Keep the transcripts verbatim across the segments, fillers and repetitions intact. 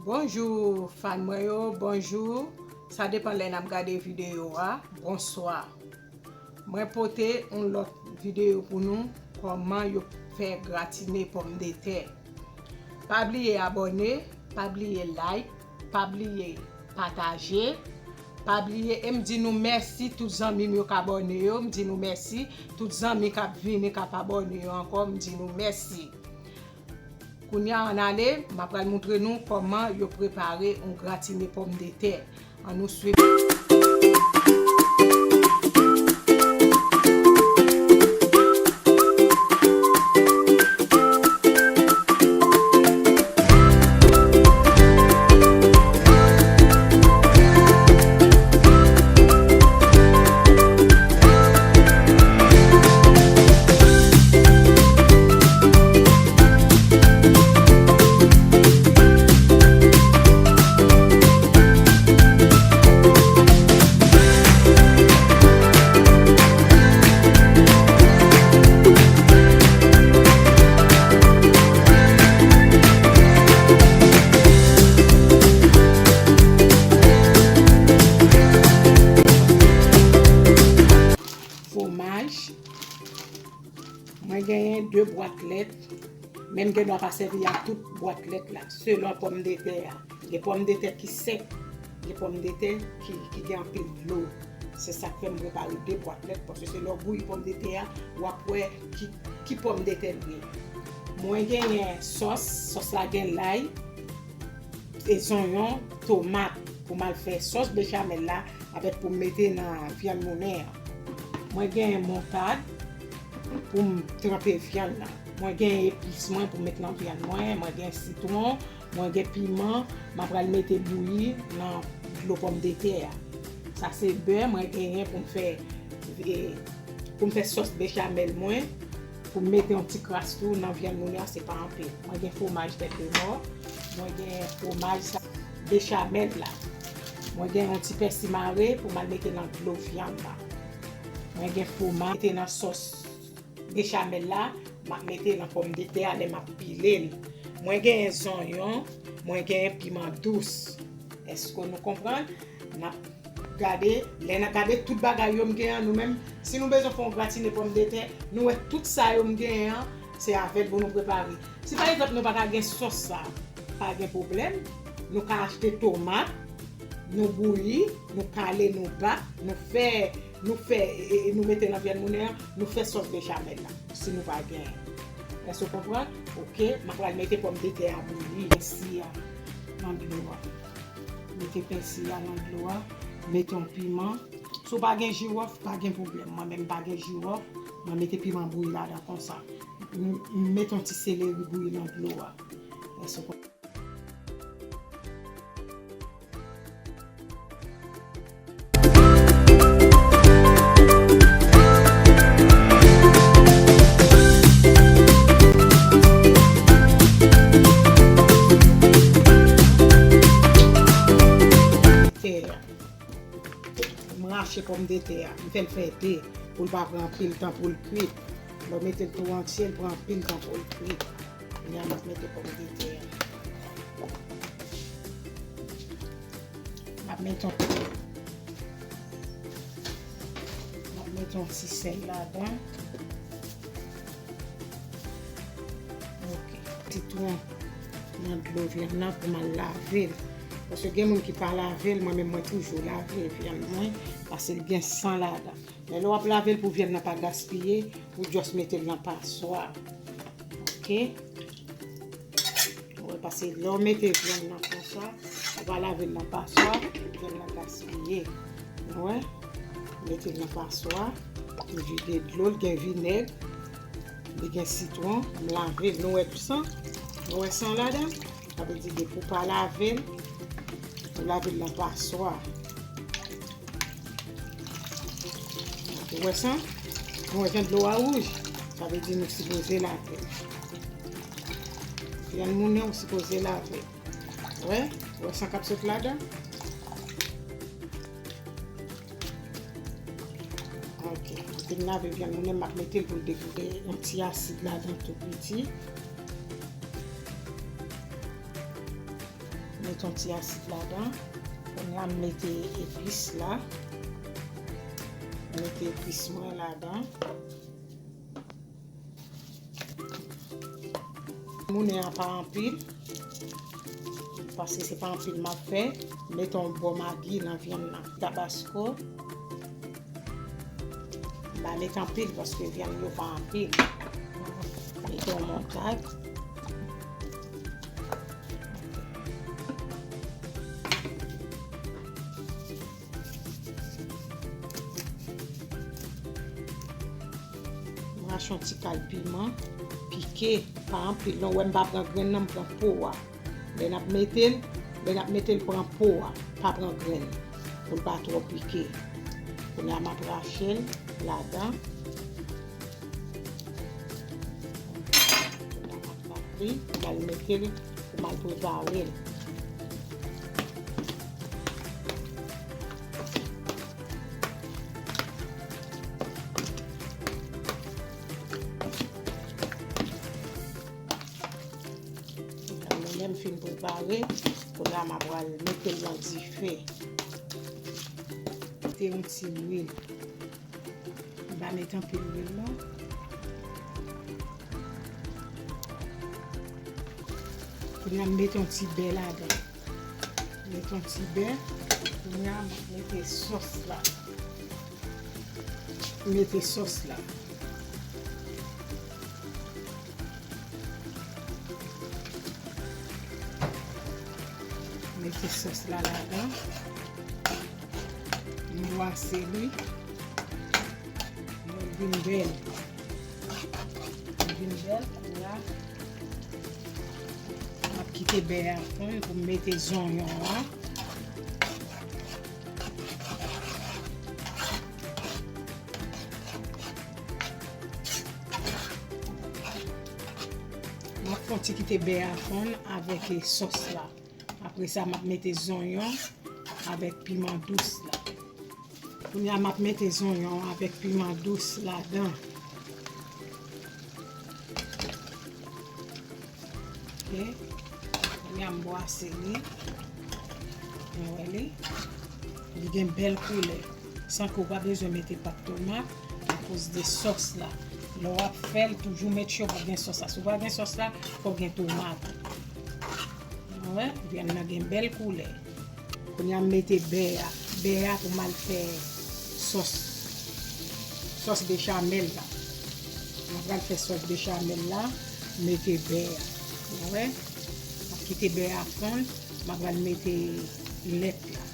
Bonjou fan mwen yo, bonjou. Sa depann lè n ap gade videyo a. Bonswa. Mwen pote yon lòt videyo pou nou, kòman yo fè gratine pòmdetè. Pa bliye abòne, pa bliye like, pa bliye pataje, pa bliye, e m di nou mèsi tout zanmi m yo k abòne yo, m di nou mèsi tout zanmi k ap vini, k ap abòne yo ankò, m di nou mèsi. Kounye a ann ale, m ap pral moutre nou kòman yo prepare yon gratine pòmdetè. Ann nou swiv. Fwomaj. Mwen genyen de bwat lèt, men m gen dwa pa sèvi ak tout bwat lèt la, selon pòmdetè a. Gen pòmdetè ki sèk, gen pòmdetè ki, ki gen anpil dlo. Se sa k fè m prepare de bwat lèt, paske se lè w bouyi pòmdetè a, w ap wè ki, ki pòmdetè l ye. Mwen genyen sòs, sòs la gen lay, e zonyon, tomat pou m al fè sòs bechamèl la avèk pou m mete nan vyann moulen an. Mwen gen moutad pou m tranpe vyann nan. Mwen gen epis mwen pou m met nan vyann mwen. Mwen gen sitwon, mwen gen piman. M ap pral mete bouyi nan dlo pòmdetè a. Sa se bè mwen genyen pou m fè, e, pou m fè sòs bechamèl mwen. Pou m mete yon ti kras tou nan vyann moulen an, se pa anpil. Mwen gen fwomaj tèt de mò, mwen gen fwomaj sa, bechamèl la. Mwen gen yon ti pèsi mare pou m al mete nan dlo vyann la. Mwen gen fwomaj mete nan sòs bechamèl la, m ap mete nan pòmdetè a lè m ap pile l. Mwen gen zonyon, mwen gen piman dous. Èske nou konprann? N ap gade, lè n ap gade tout bagay yo m gen an, nou menm, si nou bezwen fè yon gratine pòmdetè, nou wè tout sa yo m gen an, se avè l pou nou prepare. Si pa egzanp nou pa ka gen sòs sa, pa gen pwoblèm, nou ka achte tomat, nou bouyi, nou kale, nou bat, nou fè, nou fè, e, e, nou mete nan vyann moulen an, nou fè sòs bechamèl la, si nou pa genyen. Èske w konprann? Oke, m ap pral mete pòmdetè a bouyi, pèsi a nan dlo a. Mete pèsi a nan dlo a, mete yon piman. Si w pa gen jiwòf, pa gen pwoblèm. Mwen menm pa gen jiwòf, mwen mete piman bouyi ladan konsa. M, m mete yon ti seleri bouyi nan dlo a. Èske w konprann? M rache pòmdetè a, m fè l fè de pou l pa pran anpil tan pou l kwit. Lè w mete l tou antye, l pran anpil tan pou l kwit. Kounye a, m ap mete pòmdetè a. M ap mete yon, m ap mete yon ti sèl ladan. Ok. Sitwon nan dlo vyann nan pou m al lave l. Paske gen moun ki pa lave l, mwen menm mwen toujou lave vyann mwen, paske l gen san ladan. Men lè w ap lave l pou vyann nan pa gaspiye, ou just mete l nan paswa. Ok? Ou wè, paske lè w mete vyann nan konsa, ou pa lave l nan paswa, vyann nan gaspiye. Ou wè? Mete l nan paswa, m vide dlo, l gen vinèg, li gen sitwon, m lave l. Nou wè san? Nou wè san ladan? Sa vle di depi w pa lave l, ou lave l nan paswa. Ou wè sa? Nou wè jan dlo a wouj? Sa vle di nou sipoze lave l. Vyann moulen ou sipoze lave l. Wè? Ou wè san k ap sot ladan? Ok. Mwen fin lave vyann moulen, m ap mete l pou l degoute. Yon ti asid ladan tou piti. M Met yon ti asid ladan. Kounye a m mete epis la. M mete epis mwen ladan. Moulen an pa anpil, paske se pa anpil m ap fè. Mete yon bò magi nan vyann nan. Tabasko. M pa met anpil paske vyann yo pa anpil. Mete yon montad. M rache yon ti kal piman pike, pa anpil non. Ou wè m pa pran grenn nan, m pran po a. Lè n ap mete l, lè n ap mete l, pran po a, pa pran grenn, pou l pa twò pike. Kounye a m ap rache l ladan. Kounye a m ap pran pri, m al mete l pou m al prepare l. Mwen menm fin prepare, kounye a m ap pral mete l nan dife. Mete yon ti lwil. M pa met anpil lwil non. Kounye a m mete yon ti bè ladan. Mete yon ti bè. Kounye a m ap mete sòs la. Mete sòs la. Mete sòs la ladan. M bwase li. Li vin bèl. Li vin bèl, kounye a, m ap kite bè a fonn pou m mete zonyon an. M ap fè yon ti kite bè a fonn avèk sòs la. Apre sa, m ap mete zonyon avèk piman dous la. Kounye a, m ap mete zonyon avèk piman dous ladan. Ok. Kounye a, m bwase li. Nou wè li. Li gen bèl koulè. San ke w pa bezwen mete pat tomat akoz de sòs la. Lè w ap fè l, toujou make sure pou gen sòs la. Si w pa gen sòs la, fò gen tomat. Wè, vyann nan gen bèl koulè. Kounye a m mete bè a. Bè a pou m al fè sòs. Sòs bechamèl la. Mwen pral fè sòs bechamèl la, mete bè a. Wè, m ap kite bè a fonn, mwen pral mete lèt la.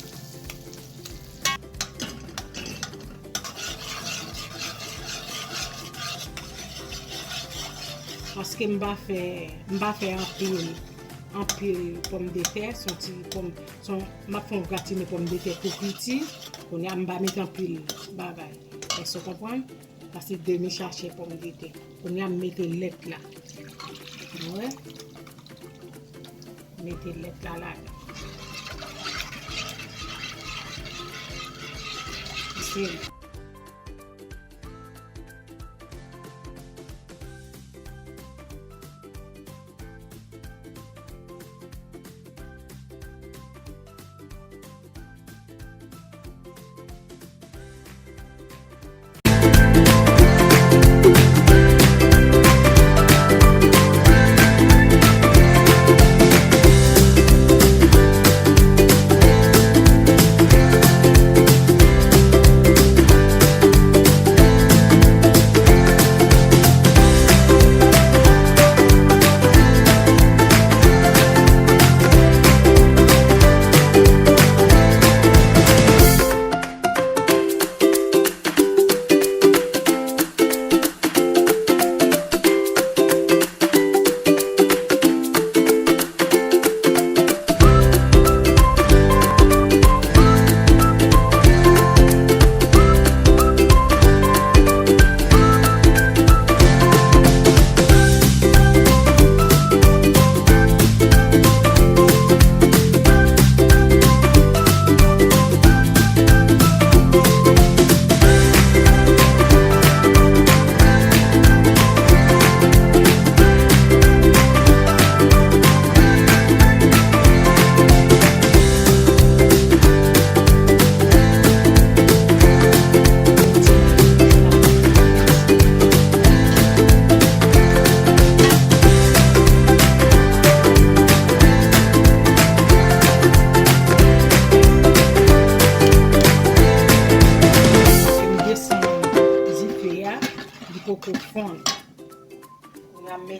Paske m pa fè, m pa fè anpil, anpil pòmdetè, se yon ti pòm, se yon, m ap fè yon gratine pòmdetè tou piti. Kounye a m pa met anpil bagay. Èske w konprann? Paske demi sachè pòmdetè. Kounye a m mete lèt la. Wè. Mete lèt la ladan. Se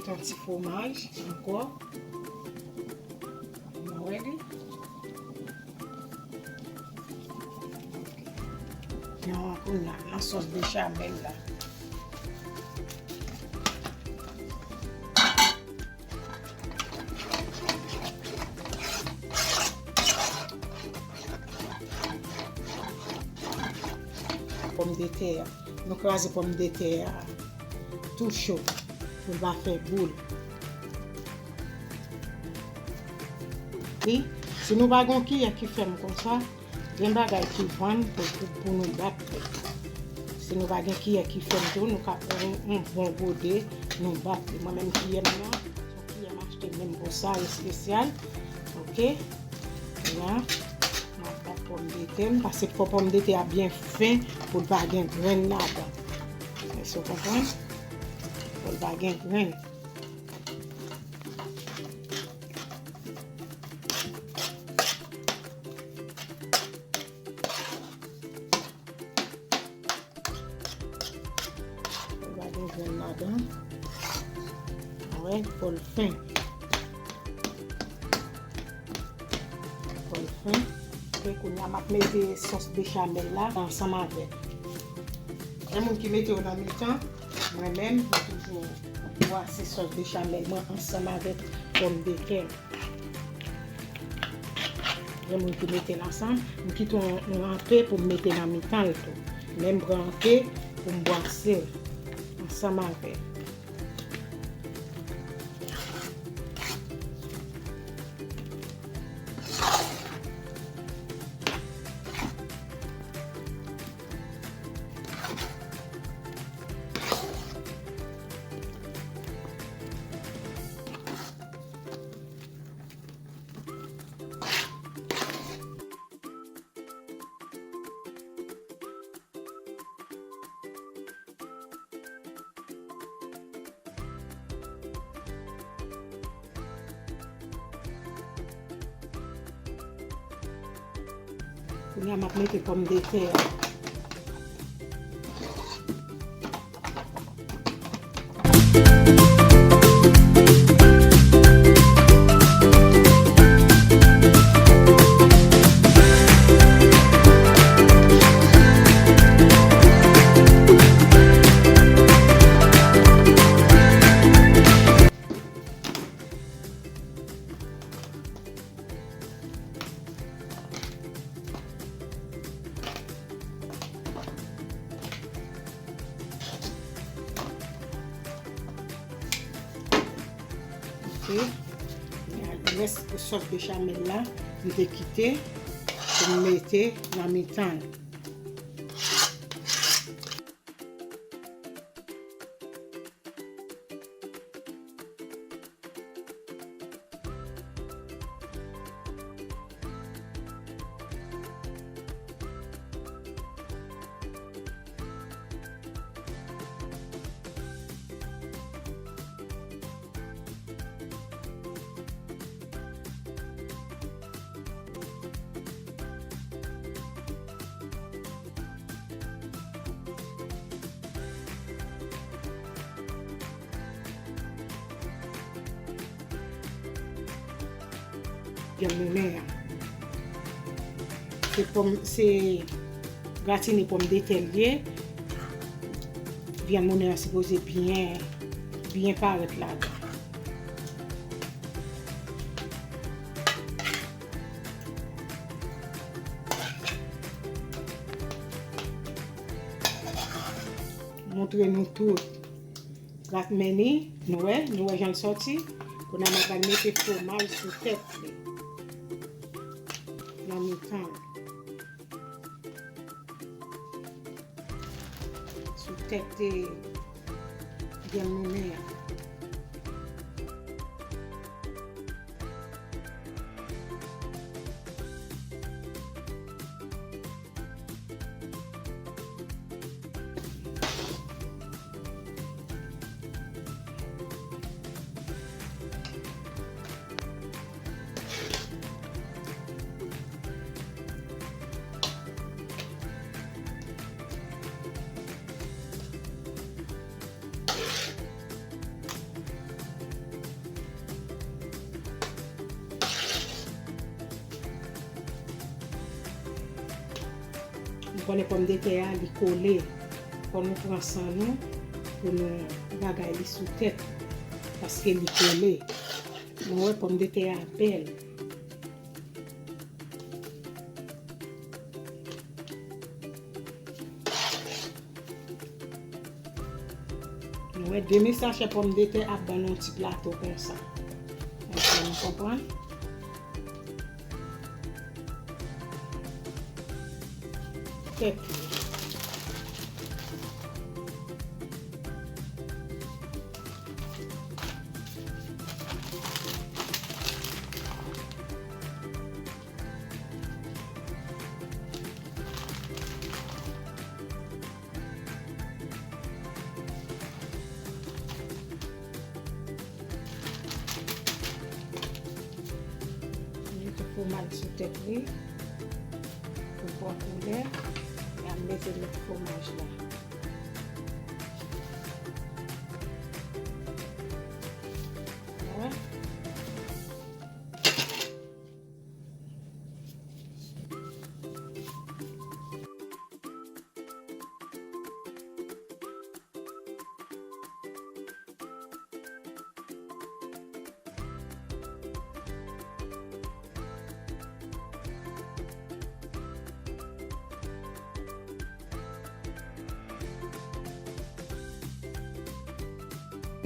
Yon ti fwomaj ankò. Nou wè li. Yon kounye a, nan sòs bechamèl la. Pòmdetè a. Nou kraze pòmdetè a tou cho pou l pa fè boul. Wi, si nou pa gen yon kiyè ki fèm konsa, gen bagay ki vann pou, pou, pou nou bat li. Si nou pa gen kiyè ki fèm tou, nou ka pran yon, yon bon gode, nou bat li. Mwen menm kiyè m nan, se yon kiyè m achte menm pou sa, espesyal. Oke? La, m ap bat pòmdetè m, paske fò pòmdetè a byen fen pou l pa gen grenn ladan. Èske w konprann? Pou l pa gen grenn. Pou l pa gen grenn ladan. Alright, fò l fen. Fò l fen. Epi kounye a, m ap mete sòs bechamèl la ansanm avè l. Gen moun ki mete yo nan mitan, mwen menm, mwen toujou bwase sòs bechamèl mwen ansanm avèk pòmdetè. Gen moun ki mete l ansanm, m kite yon, yon ranpe pou m mete nan mitan l tou. Men m pran ranpe pou m bwase l ansanm avè l. Kounye a, m ap mete pòmdetè a. Ok. Rès sòs bechamèl la, m te kite pou m mete nan mitan l. Vyann moulen an. Se pòm, se gratine pòmdetè l ye. Vyann moulen an sipoze byen, byen parèt ladan. Montre nou tout. Gratmen li, nou wè, nou wè jan l sòti. Kounye a, mwen pral mete fwomaj sou tèt li. Nan mitan l. Sou tèt, eh, vyann moulen an. Konnen pòmdetè a, li kole. Fò nou pran san nou pou nou bagay li sou tèt, paske li kole. Nou wè pòmdetè a bèl. Nou wè demi sachè pòmdetè ap ban nou yon ti plato konsa. Èske nou konprann? Tèt li. Mete fwomaj sou tèt li pou pran koulè. Epi mete lòt fwomaj la. Wè.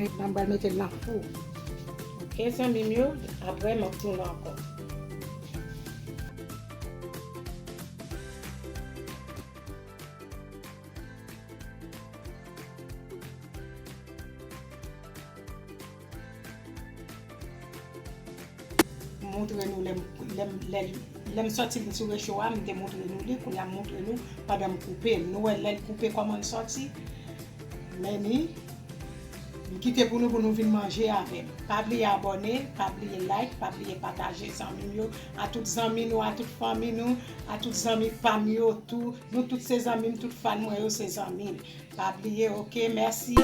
Mwen pral mete l nan fou. Oke, zanmi m yo, apre m ap tounen ankò. Montre nou lè m, lè m, lè, lè m sòti vin sou recho a, m te montre nou li, kounye a m montre nou pandan m koupe l. Nou wè lè l koupe kòman l sòti? Men ni, m kite pou nou, pou nou vin manje avè m. Pa bliye abòne, pa bliye like, pa bliye pataje zanmi m yo, a tout zanmi nou, a tout fanmi nou, a tout zanmi pa m yo tou. Nou tout se zanmi m, tout fan mwen yo se zanmi m. Pa bliye, oke, mèsi.